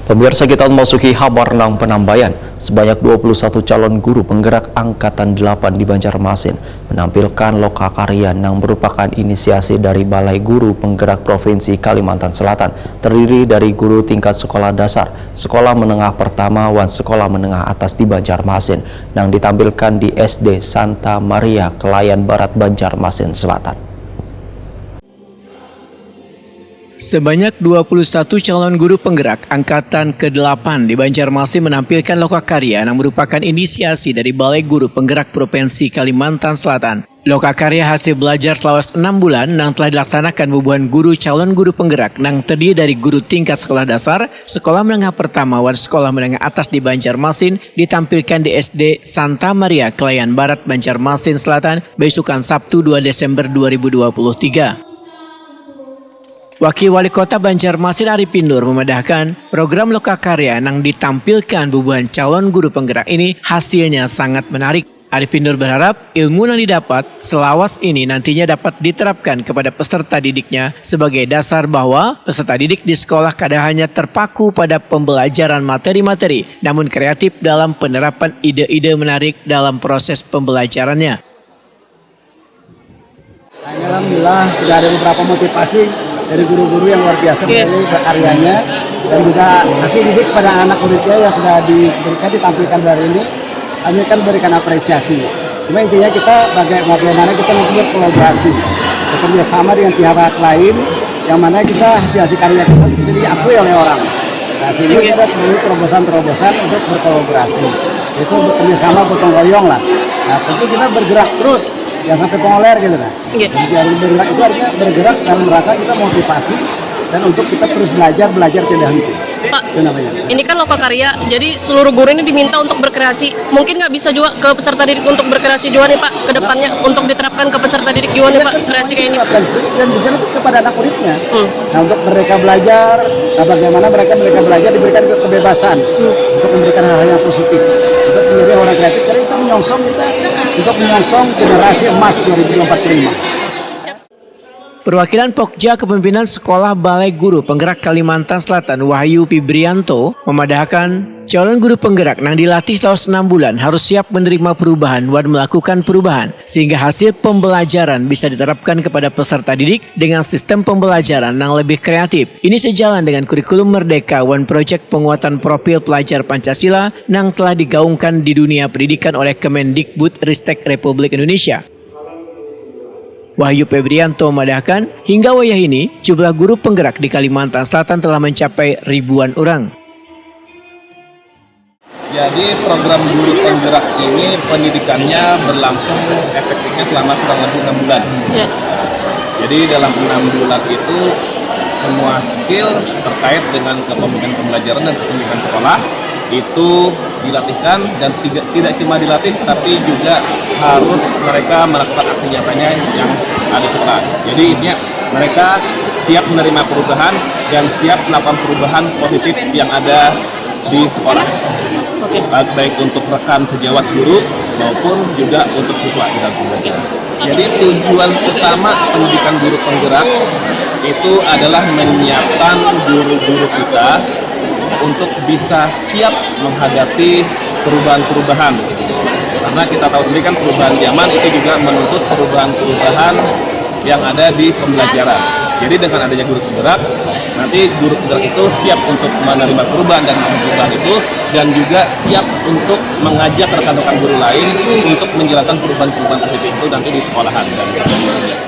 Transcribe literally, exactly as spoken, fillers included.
Pemirsa, kita memasuki habar nang penambayan. Sebanyak dua puluh satu calon guru penggerak angkatan delapan di Banjarmasin menampilkan loka karya nang merupakan inisiasi dari Balai Guru Penggerak Provinsi Kalimantan Selatan, terdiri dari guru tingkat sekolah dasar, sekolah menengah pertama, wan sekolah menengah atas di Banjarmasin, nang ditampilkan di S D Santa Maria, Kelayan Barat, Banjarmasin Selatan. Sebanyak dua puluh satu calon guru penggerak angkatan kedelapan di Banjarmasin menampilkan loka karya yang merupakan inisiasi dari Balai Guru Penggerak Provinsi Kalimantan Selatan. Loka karya hasil belajar selawase enam bulan nang telah dilaksanakan bubuhan guru calon guru penggerak nang terdiri dari guru tingkat sekolah dasar, sekolah menengah pertama, wan sekolah menengah atas di Banjarmasin ditampilkan di S D Santa Maria, Kelayan Barat, Banjarmasin Selatan, beisukan Sabtu dua Desember dua ribu dua puluh tiga. Wakil Wali Kota Banjarmasin Arifin Nur memadahkan, program loka karya nang ditampilkan bubuhan calon guru penggerak ini hasilnya sangat menarik. Arifin Nur berharap ilmu yang didapat selawas ini nantinya dapat diterapkan kepada peserta didiknya sebagai dasar bahwa peserta didik di sekolah kada hanya terpaku pada pembelajaran materi-materi, namun kreatif dalam penerapan ide-ide menarik dalam proses pembelajarannya. Nah, ini alhamdulillah sudah ada beberapa motivasi dari guru-guru yang luar biasa Iya. Dari karyanya, dan juga hasil didik kepada anak muridnya yang sudah diberikan, ditampilkan hari ini. Kami kan berikan apresiasi. Cuma intinya kita baga-, bagaimana kita nanti berkolaborasi, bekerja sama dengan pihak lain, yang mana kita hasil-hasil karya kita bisa diakui oleh orang. Nah, sehingga Iya. kita perlu terobosan-terobosan untuk berkolaborasi. Itu bekerja sama, gotong royong lah. Nah, tentu kita bergerak terus, jangan sampai pongoler gitu, nah. Iya. Jadi, harus bergerak itu artinya bergerak dalam rangka kita motivasi dan untuk kita terus belajar, belajar tidak henti. Pak, Itu namanya. Ini kan loka karya, jadi seluruh guru ini diminta untuk berkreasi. Mungkin nggak bisa juga ke peserta didik untuk berkreasi juga nih, Pak, ke depannya untuk diterapkan ke peserta didik juga nih, Pak, kreasi kayak ini. Dan, dan juga nanti kepada anak muridnya. Hmm. Nah, untuk mereka belajar, nah, bagaimana mereka mereka belajar diberikan ke- kebebasan untuk memberikan hal-hal yang positif, untuk menjadi orang kreatif. Karena kita menyongsong kita untuk menyongsong generasi emas dua ribu dua puluh lima. Perwakilan Pokja Kepemimpinan Sekolah Balai Guru Penggerak Kalimantan Selatan, Wahyu Pibrianto, memadahkan, calon guru penggerak nang dilatih selama enam bulan harus siap menerima perubahan wan melakukan perubahan, sehingga hasil pembelajaran bisa diterapkan kepada peserta didik dengan sistem pembelajaran yang lebih kreatif. Ini sejalan dengan kurikulum merdeka wan projek penguatan profil pelajar Pancasila yang telah digaungkan di dunia pendidikan oleh Kemendikbud Ristek Republik Indonesia. Wahyu Febrianto memadahkan, hingga wayah ini, jumlah guru penggerak di Kalimantan Selatan telah mencapai ribuan orang. Jadi program guru penggerak ini pendidikannya berlangsung efektifnya selama kurang lebih enam bulan. Ya. Jadi dalam enam bulan itu semua skill terkait dengan kepemimpinan pembelajaran dan kepemimpinan sekolah itu dilatihkan dan tidak tidak cuma dilatih tapi juga harus mereka melakukan aksi nyatanya yang ada di sekolah. Jadi intinya mereka siap menerima perubahan dan siap melakukan perubahan positif yang ada di sekolah. Baik, baik untuk rekan sejawat guru maupun juga untuk siswa di dalam pembelajaran. Jadi tujuan utama pendidikan guru penggerak itu adalah menyiapkan guru-guru kita untuk bisa siap menghadapi perubahan-perubahan. Karena kita tahu sendiri kan perubahan zaman itu juga menuntut perubahan-perubahan yang ada di pembelajaran. Jadi dengan adanya guru penggerak, nanti guru penggerak itu siap untuk menerima perubahan dan perubahan itu dan juga siap untuk mengajak rekan-rekan guru lain untuk menjalankan perubahan-perubahan positif itu nanti di sekolahan dan sebagainya.